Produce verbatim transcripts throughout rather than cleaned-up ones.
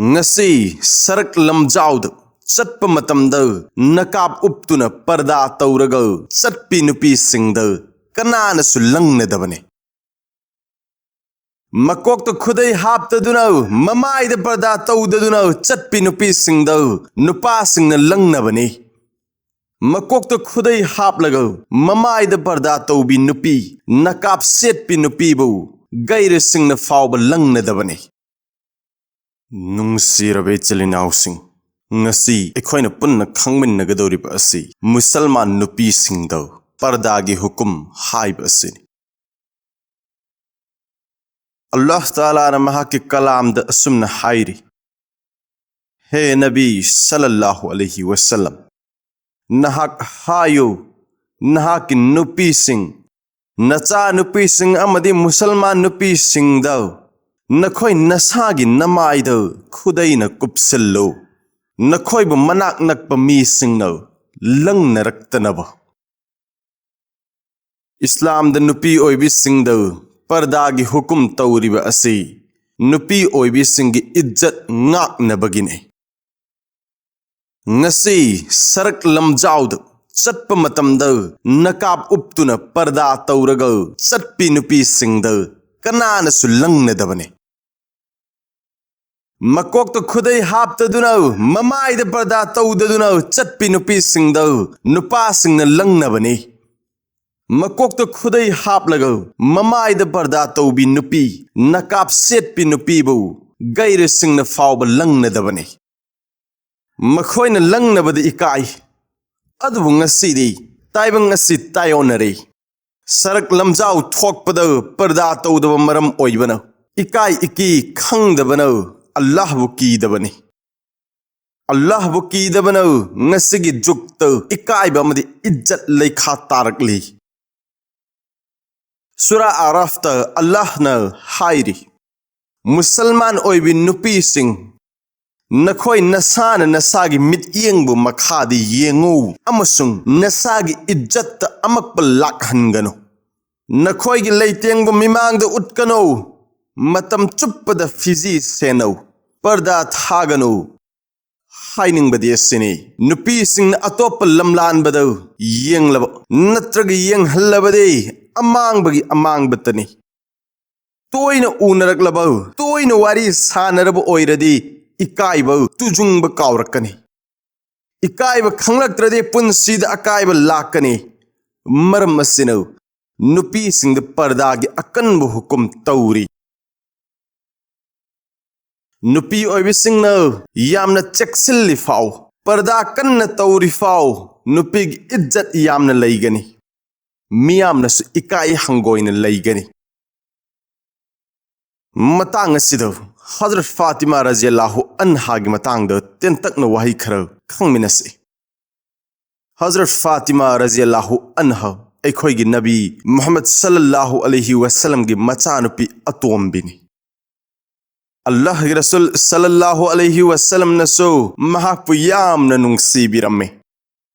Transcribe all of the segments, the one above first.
ꯉꯁꯤ ꯁꯔꯛ ꯂꯝꯖꯥꯎꯗ ꯆꯠꯄ ꯃꯇꯝꯗ ꯅꯀꯥꯞ ꯎꯞꯇꯨꯅ ꯄꯔꯗꯥ ꯇꯧꯔꯒ ꯆꯠꯄꯤ ꯅꯨꯄꯤꯁꯤꯡꯗ ꯀꯅꯥꯅꯁꯨ ꯂꯪꯅꯗꯕꯅꯤ꯫ ꯃꯀꯣꯛꯇ ꯈꯨꯗꯩ ꯍꯥꯞꯇꯗꯨꯅ, ꯃꯃꯥꯏꯗ ꯄꯔꯗꯥ ꯇꯧꯗꯗꯨꯅ ꯆꯠꯄꯤ ꯅꯨꯄꯤꯁꯤꯡꯗ ꯅꯨꯄꯥꯁꯤꯡꯅ ꯂꯪꯅꯕꯅꯤ꯫ ꯃꯀꯣꯛꯇ ꯈꯨꯗꯩ ꯍꯥꯞꯂꯒ ꯃꯃꯥꯏꯗ ꯄꯔꯗꯥ ꯇꯧꯕꯤ ꯅꯨꯄꯤ, ꯅꯀꯥꯞ ꯁꯦꯠꯄꯤ ꯅꯨꯄꯤꯕꯨ ꯒꯩꯔꯁꯤꯡꯅ ꯐꯥꯎꯕ ꯂꯪꯅꯗꯕꯅꯤ꯫ ꯅꯨꯡꯁꯤꯔꯕ ꯏꯆꯤꯜ ꯏꯅꯥꯎꯁꯤꯡ, ꯉꯁꯤ ꯑꯩꯈꯣꯏꯅ ꯄꯨꯟꯅ ꯈꯪꯃꯤꯟꯅꯒꯗꯧꯔꯤꯕ ꯑꯁꯤ ꯃꯨꯁꯜꯃꯥꯟ ꯅꯨꯄꯤꯁꯤꯡꯗ ꯄꯔꯗꯥꯒꯤ ꯍꯨꯀꯨꯝ ꯍꯥꯏꯕ ꯑꯁꯤꯅꯤ꯫ ꯑꯜꯂꯥꯍ ꯇꯥꯂꯥꯅ ꯃꯍꯥꯛꯀꯤ ꯀꯂꯥꯝꯗ ꯑꯁꯨꯝꯅ ꯍꯥꯏꯔꯤ, ꯍꯦ ꯅꯕꯤ ꯁꯜꯂꯜꯂꯥꯍꯨ ꯑꯂꯩꯍꯤ ꯋꯁꯜꯂꯝ, ꯅꯍꯥꯛ ꯍꯥꯏꯌꯨ, ꯅꯍꯥꯛꯀꯤ ꯅꯨꯄꯤꯁꯤꯡ, ꯅꯆꯥ ꯅꯨꯄꯤꯁꯤꯡ ꯑꯃꯗꯤ ꯃꯨꯁꯜꯃꯥꯟ ꯅꯨꯄꯤꯁꯤꯡꯗ, ꯅꯈꯣꯏ ꯅꯁꯥꯒꯤ ꯅꯃꯥꯏꯗ ꯈꯨꯗꯩꯅ ꯀꯨꯞꯁꯤꯜꯂꯨ, ꯅꯈꯣꯏꯕꯨ ꯃꯅꯥꯛ ꯅꯛꯄ ꯃꯤꯁꯤꯡꯅ ꯂꯪꯅꯔꯛꯇꯅꯕ꯫ ꯏꯁꯂꯥꯝꯗ ꯅꯨꯄꯤ ꯑꯣꯏꯕꯤꯁꯤꯡꯗ ꯄꯔꯗꯥꯒꯤ ꯍꯨꯀꯨꯝ ꯇꯧꯔꯤꯕ ꯑꯁꯤ ꯅꯨꯄꯤ ꯑꯣꯏꯕꯤꯁꯤꯡꯒꯤ ꯏꯖꯠ ꯉꯥꯛꯅꯕꯒꯤꯅꯤ꯫ ꯉꯁꯤ ꯁꯔꯛ ꯂꯝꯖꯥꯎꯗ ꯆꯠꯄ ꯃꯇꯝꯗ ꯅꯀꯥꯞ ꯎꯞꯇꯨꯅ ꯄꯔꯗꯥ ꯇꯧꯔꯒ ꯆꯠꯄꯤ ꯅꯨꯄꯤꯁꯤꯡꯗ ꯀꯅꯥꯅꯁꯨ ꯂꯪꯅꯗꯕꯅꯤ꯫ ꯃꯀꯣꯛꯇ ꯈꯨꯗꯩ ꯍꯥꯞꯇꯗꯨꯅ, ꯃꯃꯥꯏꯗ ꯄꯔꯗꯥ ꯇꯧꯗꯗꯨꯅ ꯆꯠꯄꯤ ꯅꯨꯄꯤꯁꯤꯡꯗ ꯅꯨꯄꯥꯁꯤꯡꯅ ꯂꯪꯅꯕꯅꯤ꯫ ꯃꯀꯣꯛꯇ ꯈꯨꯗꯩ ꯍꯥꯞꯂꯒ ꯃꯃꯥꯏꯗ ꯄꯔꯗꯥ ꯇꯧꯕꯤ ꯅꯨꯄꯤ, ꯅꯀꯥꯞ ꯁꯦꯠꯄꯤ ꯅꯨꯄꯤꯕꯨ ꯒꯩꯔꯁꯤꯡꯅ ꯐꯥꯎꯕ ꯂꯪꯅꯗꯕꯅꯤ꯫ ꯃꯈꯣꯏꯅ ꯂꯪꯅꯕꯗ ꯏꯀꯥꯏ, ꯑꯗꯨꯕꯨ ꯉꯁꯤꯗꯤ ꯇꯥꯏꯕꯪ ꯑꯁꯤ ꯇꯥꯏꯑꯣꯟꯅꯔꯦ꯫ ꯁꯔꯛ ꯂꯝꯖꯥꯎ ꯊꯣꯛꯄꯗ ꯄꯔꯗꯥ ꯇꯧꯗꯕ ꯃꯔꯝ ꯑꯣꯏꯕꯅ, ꯏꯀꯥꯏ ꯏꯀꯤ ꯈꯪꯗꯕꯅ ꯑꯜꯂꯥꯍꯕꯨ ꯀꯤꯗꯕꯅꯤ꯫ ꯑꯜꯂꯥꯍꯕꯨ ꯀꯤꯗꯕꯅ ꯉꯁꯤꯒꯤ ꯖꯨꯛꯇ ꯏꯀꯥꯏꯕ ꯑꯃꯗꯤ ꯏꯖꯠ ꯂꯩꯈꯥ ꯇꯥꯔꯛꯂꯤ꯫ ꯁꯨꯔꯥ ꯑꯥꯔꯥꯐꯇ ꯑꯜꯂꯥꯍꯅ ꯍꯥꯏꯔꯤ, ꯃꯨꯁꯜꯃꯥꯟ ꯑꯣꯏꯕꯤ ꯅꯨꯄꯤꯁꯤꯡ, ꯅꯈꯣꯏ ꯅꯁꯥꯅ ꯅꯁꯥꯒꯤ ꯃꯤꯠꯌꯦꯡꯕꯨ ꯃꯈꯥꯗ ꯌꯦꯡꯉꯨ ꯑꯃꯁꯨꯡ ꯅꯁꯥꯒꯤ ꯏꯖꯠꯇ ꯑꯃꯛꯄ ꯂꯥꯛꯍꯟꯒꯅꯨ꯫ ꯅꯈꯣꯏꯒꯤ ꯂꯩꯇꯦꯡꯕꯨ ꯃꯤꯃꯥꯡꯗ ꯎꯠꯀꯅꯨ꯫ ꯃꯇꯝ ꯆꯨꯞꯄꯗ ꯐꯤꯖꯤ ꯁꯦꯟꯅꯧ꯫ ꯄꯔꯗꯥ ꯊꯥꯒꯅꯨ ꯍꯥꯏꯅꯤꯡꯕꯗꯤ ꯑꯁꯤꯅꯤ, ꯅꯨꯄꯤꯁꯤꯡꯅ ꯑꯇꯣꯞꯄ ꯂꯝꯂꯥꯟꯕꯗ ꯌꯦꯡꯂꯕ ꯅꯠꯇ꯭ꯔꯒ ꯌꯦꯡꯍꯜꯂꯕꯗꯤ ꯑꯃꯥꯡꯕꯒꯤ ꯑꯃꯥꯡꯕꯇꯅꯤ꯫ ꯇꯣꯏꯅ ꯎꯅꯔꯛꯂꯕ, ꯇꯣꯏꯅ ꯋꯥꯔꯤ ꯁꯥꯟꯅꯔꯕ ꯑꯣꯏꯔꯗꯤ ꯏꯀꯥꯏꯕ ꯇꯨꯖꯨꯡꯕ ꯀꯥꯎꯔꯛꯀꯅꯤ꯫ ꯏꯀꯥꯏꯕ ꯈꯪꯂꯛꯇ꯭ꯔꯗꯤ ꯄꯨꯟꯁꯤꯗ ꯑꯀꯥꯏꯕ ꯂꯥꯛꯀꯅꯤ꯫ ꯃꯔꯝ ꯑꯁꯤꯅ ꯅꯨꯄꯤꯁꯤꯡꯗ ꯄꯔꯗꯥꯒꯤ ꯑꯀꯟꯕ ꯍꯨꯀꯨꯝ ꯇꯧꯔꯤ꯫ ꯅꯨꯄꯤ ꯑꯣꯏꯕꯤꯁꯤꯡꯅ ꯌꯥꯝꯅ ꯆꯦꯛꯁꯤꯜꯂꯤ ꯐꯥꯎ, ꯄꯔꯗꯥ ꯀꯟꯅ ꯇꯧꯔꯤ ꯐꯥꯎ, ꯅꯨꯄꯤꯒꯤ ꯏꯖꯠ ꯌꯥꯝꯅ ꯂꯩꯒꯅꯤ꯫ ꯃꯤꯌꯥꯝꯅꯁꯨ ꯏꯀꯥꯏ ꯍꯪꯒꯣꯏꯅ ꯂꯩꯒꯅꯤ꯫ ꯃꯇꯥꯡ ꯑꯁꯤꯗ ꯍꯖꯔꯠ ꯐꯥꯇꯤꯃꯥ ꯔꯖꯤꯌꯜꯂꯥꯍꯨ ꯑꯟꯍꯥꯒꯤ ꯃꯇꯥꯡꯗ ꯇꯦꯟꯇꯛꯅ ꯋꯥꯍꯩ ꯈꯔ ꯈꯪꯃꯤꯟꯅꯁꯤ꯫ ꯍꯖꯔꯠ ꯐꯥꯇꯤꯃꯥ ꯔꯖꯤꯌꯜꯂꯥꯍꯨ ꯑꯟꯍ ꯑꯩꯈꯣꯏꯒꯤ ꯅꯕꯤ ꯃꯨꯍꯝꯃꯗ ꯁꯜꯂꯜꯂꯥꯍꯨ ꯑꯂꯩꯍꯤ ꯋꯁꯜꯂꯝꯒꯤ ꯃꯆꯥꯅꯨꯄꯤ ꯑꯇꯣꯝꯕꯤꯅꯤ꯫ ꯑꯜꯂꯥꯍꯒꯤ ꯔꯁꯨꯜ ꯁꯜꯂꯜꯂꯥꯍꯨ ꯑꯂꯩꯍꯤ ꯋꯁꯜꯂꯝꯅꯁꯨ ꯃꯍꯥꯛꯄꯨ ꯌꯥꯝꯅ ꯅꯨꯡꯁꯤꯕꯤꯔꯝꯃꯤ꯫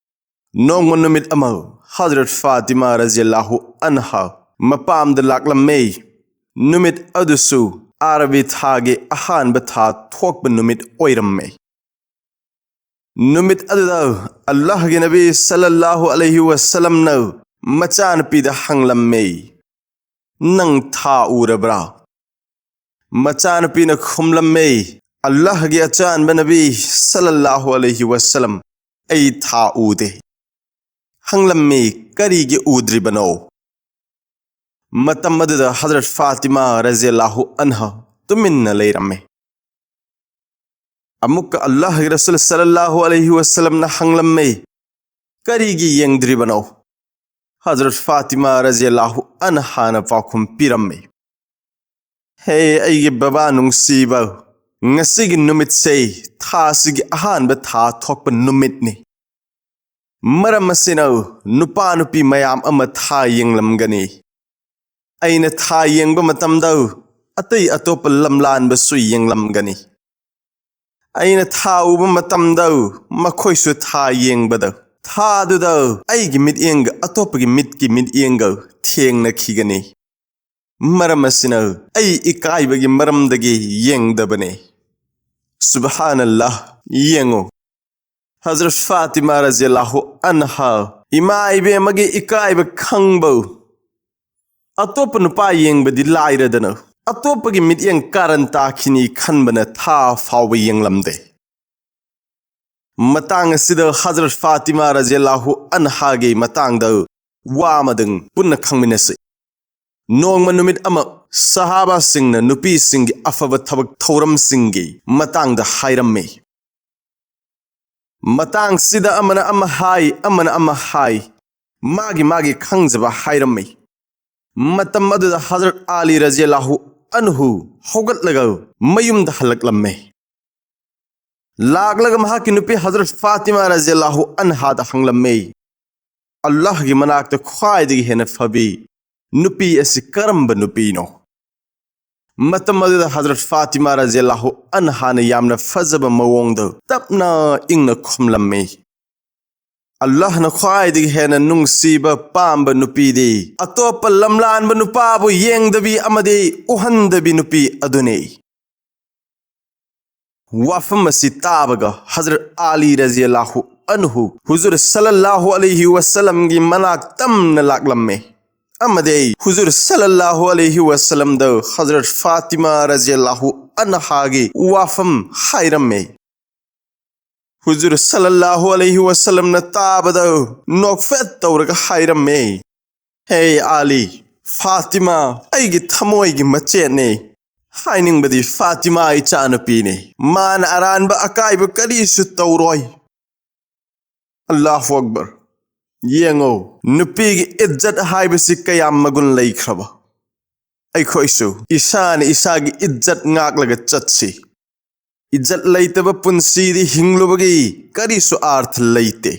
ꯅꯣꯡꯃ ꯅꯨꯃꯤꯠ ꯑꯃ ꯍꯖꯔꯠ ꯐꯥꯇꯤꯃꯥ ꯔꯖꯤꯌꯜꯂꯥꯍꯨ ꯑꯟꯍ ꯃꯄꯥꯝꯗ ꯂꯥꯛꯂꯝꯃꯤ꯫ ꯅꯨꯃꯤꯠ ꯑꯗꯨꯁꯨ ꯑꯥꯔꯕꯤ ꯊꯥꯒꯤ ꯑꯍꯥꯟꯕ ꯊꯥ ꯊꯣꯛꯄ ꯅꯨꯃꯤꯠ ꯑꯣꯏꯔꯝꯃꯤ꯫ ꯅꯨꯃꯤꯠ ꯑꯗꯨꯗ ꯑꯜꯂꯥꯍꯒꯤ ꯅꯕꯤ ꯁꯜꯂꯜꯂꯥꯍꯨ ꯑꯂꯩꯍꯤ ꯋꯁꯜꯂꯝꯅ ꯃꯆꯥꯅꯨꯄꯤꯗ ꯍꯪꯂꯝꯃꯤ, "ꯅꯪ ꯊꯥ ꯎꯔꯕ꯭ꯔꯥ?" ꯃꯆꯥꯅꯨꯄꯤꯅ ꯈꯨꯝꯂꯝꯃꯤ, "ꯑꯜꯂꯥꯍꯒꯤ ꯑꯆꯥꯟꯕ ꯅꯕꯤ ꯁꯜꯂꯜꯂꯥꯍꯨ ꯑꯂꯩꯍꯤ ꯋꯁꯜꯂꯝ, ꯑꯩ ꯊꯥ ꯎꯗꯦ꯫" ꯍꯪꯂꯝꯃꯤ, "ꯀꯔꯤꯒꯤ ꯎꯗ꯭ꯔꯤꯕꯅꯣ?" ꯃꯇꯝ ꯑꯗꯨꯗ ꯍꯖꯔꯠ ꯐꯥꯇꯤꯃꯥ ꯔꯖꯤꯌꯜꯂꯥꯍꯨ ꯑꯟꯍ ꯇꯨꯃꯤꯟꯅ ꯂꯩꯔꯝꯃꯤ꯫ ꯑꯃꯨꯛꯀ ꯑꯜꯂꯥꯍꯒꯤ ꯔꯁꯨꯜ ꯁꯜꯂꯜꯂꯥꯍꯨ ꯑꯂꯩꯍꯤ ꯋꯁꯜꯂꯝꯅ ꯍꯪꯂꯝꯃꯤ, "ꯀꯔꯤꯒꯤ ꯌꯦꯡꯗ꯭ꯔꯤꯕꯅꯣ?" ꯍꯖꯔꯠ ꯐꯥꯇꯤꯃꯥ ꯔꯖꯤꯌꯜꯂꯥꯍꯨ ꯑꯟꯍꯥꯅ ꯄꯥꯎꯈꯨꯝ ꯄꯤꯔꯝꯃꯤ, "ꯍꯦ ꯑꯩꯒꯤ ꯕꯕꯥ ꯅꯨꯡꯁꯤꯕ, ꯉꯁꯤꯒꯤ ꯅꯨꯃꯤꯠꯁꯦ ꯊꯥꯁꯤꯒꯤ ꯑꯍꯥꯟꯕ ꯊꯥ ꯊꯣꯛꯄ ꯅꯨꯃꯤꯠꯅꯤ꯫ ꯃꯔꯝ ꯑꯁꯤꯅ ꯅꯨꯄꯥ ꯅꯨꯄꯤ ꯃꯌꯥꯝ ꯑꯃ ꯊꯥ ꯌꯦꯡꯂꯝꯒꯅꯤ꯫ ꯑꯩꯅ ꯊꯥ ꯌꯦꯡꯕ ꯃꯇꯝꯗ ꯑꯇꯩ ꯑꯇꯣꯞꯄ ꯂꯝꯂꯥꯟꯕꯁꯨ ꯌꯦꯡꯂꯝꯒꯅꯤ꯫ ꯑꯩꯅ ꯊꯥ ꯎꯕ ꯃꯇꯝꯗ ꯃꯈꯣꯏꯁꯨ ꯊꯥ ꯌꯦꯡꯕꯗ, ꯊꯥꯗꯨꯗ ꯑꯩꯒꯤ ꯃꯤꯠꯌꯦꯡꯒ ꯑꯇꯣꯞꯄꯒꯤ ꯃꯤꯠꯀꯤ ꯃꯤꯠꯌꯦꯡꯒ ꯊꯦꯡꯅꯈꯤꯒꯅꯤ꯫ ꯃꯔꯝ ꯑꯁꯤꯅ ꯑꯩ ꯏꯀꯥꯏꯕꯒꯤ ꯃꯔꯝꯗꯒꯤ ꯌꯦꯡꯗꯕꯅꯤ꯫ ꯁꯨꯕꯍꯥꯅꯜꯂꯥꯍ꯫ ꯌꯦꯡꯉꯨ, ꯍꯖꯔꯠ ꯐꯥꯇꯤꯃꯥ ꯔꯖꯤꯌꯜꯂꯥꯍꯨ ꯑꯟꯍꯥ, ꯏꯃꯥ ꯏꯕꯦꯝꯃꯒꯤ ꯏꯀꯥꯏꯕ ꯈꯪꯕ, ꯑꯇꯣꯞꯄ ꯅꯨꯄꯥ ꯌꯦꯡꯕꯗꯤ ꯂꯥꯏꯔꯗꯅ, ꯑꯇꯣꯞꯄꯒꯤ ꯃꯤꯠꯌꯦꯡ ꯀꯥꯔꯟ ꯇꯥꯈꯤꯅꯤ ꯈꯟꯕꯅ ꯊꯥ ꯐꯥꯎꯕ ꯌꯦꯡꯂꯝꯗꯦ꯫ ꯃꯇꯥꯡ ꯑꯁꯤꯗ ꯍꯖꯔꯠ ꯐꯥꯇꯤꯃꯥ ꯔꯖꯤꯌꯜꯂꯥꯍꯨ ꯑꯟꯍꯥꯒꯤ ꯃꯇꯥꯡꯗ ꯋꯥ ꯑꯃꯗꯪ ꯄꯨꯟꯅ ꯈꯪꯃꯤꯟꯅꯁꯤ꯫ ꯅꯣꯡꯃ ꯅꯨꯃꯤꯠ ꯑꯃ ꯁꯍꯥꯕꯥꯁꯤꯡꯅ ꯅꯨꯄꯤꯁꯤꯡꯒꯤ ꯑꯐꯕ ꯊꯕꯛ ꯊꯧꯔꯝꯁꯤꯡꯒꯤ ꯃꯇꯥꯡꯗ ꯍꯥꯏꯔꯝꯃꯤ꯫ ꯃꯇꯥꯡꯁꯤꯗ ꯑꯃꯅ ꯑꯃ ꯍꯥꯏ, ꯑꯃꯅ ꯑꯃ ꯍꯥꯏ, ꯃꯥꯒꯤ ꯃꯥꯒꯤ ꯈꯪꯖꯕ ꯍꯥꯏꯔꯝꯃꯤ꯫ ꯃꯇꯝ ꯑꯗꯨꯗ ꯍꯖꯔꯠ ꯑꯂꯤ ꯔꯖꯤꯌꯜꯂꯥꯍꯨ ꯑꯟꯍꯨ ꯍꯧꯒꯠꯂꯒ ꯃꯌꯨꯝꯗ ꯍꯜꯂꯛꯂꯝꯃꯦ꯫ ꯂꯥꯛꯂꯒ ꯃꯍꯥꯛꯀꯤ ꯅꯨꯄꯤ ꯍꯖꯔꯠ ꯐꯥꯇꯤꯃꯥ ꯔꯖꯤꯌꯜꯂꯥꯍꯨ ꯑꯟꯍꯥꯗ ꯍꯪꯂꯝꯃꯦ, "ꯑꯜꯂꯥꯍꯒꯤ ꯃꯅꯥꯛꯇ ꯈ꯭ꯋꯥꯏꯗꯒꯤ ꯍꯦꯟꯅ ꯐꯕꯤ ꯅꯨꯄꯤ ꯑꯁꯤ ꯀꯔꯝꯕ ꯅꯨꯄꯤꯅꯣ?" ꯃꯇꯝ ꯑꯗꯨꯗ ꯍꯖꯔꯠ ꯐꯥꯇꯤꯃꯥ ꯔꯖꯤꯌꯜꯂꯥꯍꯨ ꯑꯟꯍꯥꯅ ꯌꯥꯝꯅ ꯐꯖꯕ ꯃꯑꯣꯡꯗ ꯇꯞꯅ ꯏꯪꯅ ꯈꯨꯝꯂꯝꯃꯤ, "ꯑꯜꯂꯥꯍꯅ ꯈ꯭ꯋꯥꯏꯗꯒꯤ ꯍꯦꯟꯅ ꯅꯨꯡꯁꯤꯕ ꯄꯥꯝꯕ ꯅꯨꯄꯤꯗꯤ ꯑꯇꯣꯞꯄ ꯂꯝꯂꯥꯟꯕ ꯅꯨꯄꯥꯕꯨ ꯌꯦꯡꯗꯕꯤ ꯑꯃꯗꯤ ꯎꯍꯟꯗꯕꯤ ꯅꯨꯄꯤ ꯑꯗꯨꯅꯤ"꯫ ꯋꯥꯐꯝ ꯑꯁꯤ ꯇꯥꯕꯒ ꯍꯖꯔꯠ ꯑꯂꯤ ꯔꯖꯤꯌꯜꯂꯥꯍꯨ ꯑꯟꯍꯨ ꯍꯨꯖꯨꯔ ꯁꯜꯂꯜꯂꯥꯍꯨ ꯑꯂꯩꯍꯤ ꯋꯁꯜꯂꯝꯒꯤ ꯃꯅꯥꯛ ꯇꯝꯅ ꯂꯥꯛꯂꯝꯃꯦ ꯑꯃꯗꯤ ꯍꯨꯖꯨꯔ ꯁꯜꯂꯜꯂꯥꯍꯨ ꯑꯂꯩꯍꯤ ꯋꯁꯜꯂꯝꯗ ꯍꯖꯔꯠ ꯐꯥꯇꯤꯃꯥ ꯔꯖꯤꯌꯜꯂꯥꯍꯨ ꯑꯟꯍꯥꯒꯤ ꯋꯥꯐꯝ ꯍꯥꯏꯔꯝꯃꯦ꯫ ꯍꯨꯖꯨꯔ ꯁꯜꯂꯜꯂꯥꯍꯨ ꯑꯂꯩꯍꯤ ꯋꯁꯜꯂꯝꯅ ꯇꯥꯕꯗ ꯅꯣꯛꯐꯦꯠ ꯇꯧꯔꯒ ꯍꯥꯏꯔꯝꯃꯦ, "ꯍꯦ ꯑꯂꯤ, ꯐꯥꯇꯤꯃꯥ ꯑꯩꯒꯤ ꯊꯃꯣꯏꯒꯤ ꯃꯆꯦꯠꯅꯤ, ꯍꯥꯏꯅꯤꯡꯕꯗꯤ ꯐꯥꯇꯤꯃꯥ ꯏꯆꯥꯅꯨꯄꯤꯅꯤ, ꯃꯥꯅ ꯑꯔꯥꯟꯕ ꯑꯀꯥꯏꯕ ꯀꯔꯤꯁꯨ ꯇꯧꯔꯣꯏ"꯫ ꯑꯜꯂꯥꯍꯨ ꯑꯛꯕꯔ꯫ ꯌꯦꯡꯉꯣ, ꯅꯨꯄꯤꯒꯤ ꯏꯖꯠ ꯍꯥꯏꯕꯁꯤ ꯀꯌꯥꯝ ꯃꯒꯨꯟ ꯂꯩꯈ꯭ꯔꯕ꯫ ꯑꯩꯈꯣꯏꯁꯨ ꯏꯁꯥꯅ ꯏꯁꯥꯒꯤ ꯏꯖꯠ ꯉꯥꯛꯂꯒ ꯆꯠꯁꯤ꯫ ꯏꯖꯠ ꯂꯩꯇꯕ ꯄꯨꯟꯁꯤꯗꯤ ꯍꯤꯡꯂꯨꯕꯒꯤ ꯀꯔꯤꯁꯨ ꯑꯥꯔꯊ ꯂꯩꯇꯦ꯫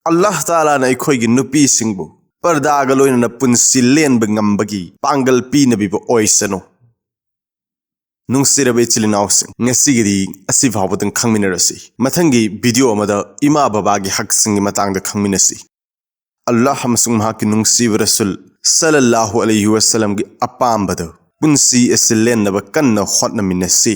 ꯑꯜꯂꯥꯍ ꯇꯥꯂꯥꯅ ꯑꯩꯈꯣꯏꯒꯤ ꯅꯨꯄꯤꯁꯤꯡꯕꯨ ꯄꯔꯗꯥꯒ ꯂꯣꯏꯅꯅ ꯄꯨꯟꯁꯤ ꯂꯦꯟꯕ ꯉꯝꯕꯒꯤ ꯄꯥꯡꯒꯜ ꯄꯤꯅꯕꯤꯕ ꯑꯣꯏꯁꯅꯨ꯫ ꯅꯨꯡꯁꯤꯔꯕ ꯏꯆꯤꯜ ꯏꯅꯥꯎꯁꯤꯡ, ꯉꯁꯤꯒꯤꯗꯤ ꯑꯁꯤ ꯐꯥꯎꯕꯗꯪ ꯈꯪꯃꯤꯟꯅꯔꯁꯤ꯫ ꯃꯊꯪꯒꯤ ꯚꯤꯗꯤꯑꯣ ꯑꯃꯗ ꯏꯃꯥ ꯕꯕꯥꯒꯤ ꯍꯛꯁꯤꯡꯒꯤ ꯃꯇꯥꯡꯗ ꯈꯪꯃꯤꯟꯅꯁꯤ꯫ ꯑꯜꯂꯥꯍ ꯑꯃꯁꯨꯡ ꯃꯍꯥꯛꯀꯤ ꯅꯨꯡꯁꯤꯕ ꯔꯁꯨꯜ ꯁꯜꯂꯜꯂꯥꯍꯨ ꯑꯂꯩꯍꯤ ꯋꯁꯜꯂꯝꯒꯤ ꯑꯄꯥꯝꯕꯗ ꯄꯨꯟꯁꯤ ꯑꯁꯤ ꯂꯦꯟꯅꯕ ꯀꯟꯅ ꯍꯣꯠꯅꯃꯤꯟꯅꯁꯤ꯫